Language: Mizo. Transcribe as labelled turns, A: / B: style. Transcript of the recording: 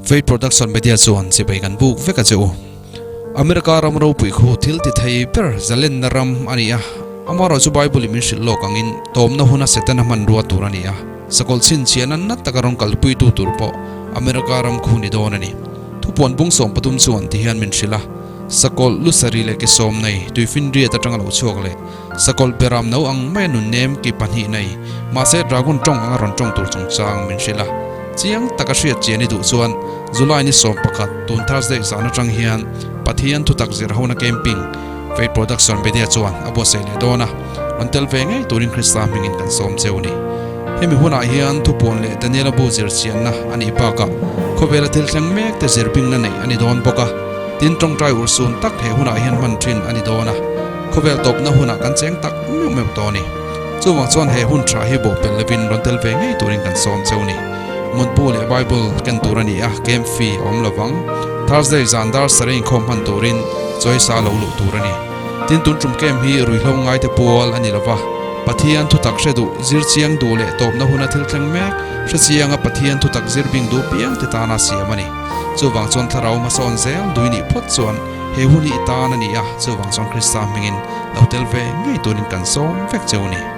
A: Faith Production Media chuan chibai kan buk vek a che u. America ram ropui khu thil ti thei ber zalenna ram a ni a, amaherawhchu Bible in min hrilh lawk angin tawmna huna Setana hmanrua tur a ni a, sakawlh chhinchhiahna na taka rawn kalpuitu tur pawh America ram khu ni dawn a ni. Thupuan bung 13 chuan ti hian min hrilh a, Sakawlh lu sarih leh ke sawm nei, tuifinriat atanga lo chhuak leh Sakawlh beram no ang maia nun nem ki pahnih nei, mahse dragon tawng anga rawn tawng tur chungchang min hrilh a. Chiang taka hriat chian i duh chuan July ni 11, tun Thursday zan atang hian Pathian thutak zir hona camping, Faith Production Media chuan a buatsaih leh dawn a, rawn tel ve ngei turin Krista hmingin kan sawm cheu ni. Hemi hunah hian thupuan leh Daniela bu zir chianna a nih bakah khawvela thil thleng mek te zir bingna neih a ni dawn bawk a, tin tawngtai urhsun tak he hunah hian hman thin a ni dawn a. Khawvel tawpna hunah kan cheng tak meuh meuh tawh a ni. Chuvang chuan he hun tha hi bawhpelh lovin rawn tel ve ngei turin kan sawm cheu a ni. Mutbu leh Bible ken tur a ni a, camp fee a awm lovang. Thursday zan dar sarei inkhawm hman turin Choice-a lo luh tur a ni. Tin tun tum camp hi ruihhlo ngaite pual a ni lova, Pathian thutak hre duh, zir chiang duh leh tawpna huna thil thleng mek hre chianga Pathian thutak zir bing duh piang te tana siam a ni. Chuvang chuan thlarau hmasawn zel dui nih phawt chuan He hun hi i tan a ni a, chuvang chuan Krista hmingin lo tel ve ngei turin kan sawm vek cheu a ni.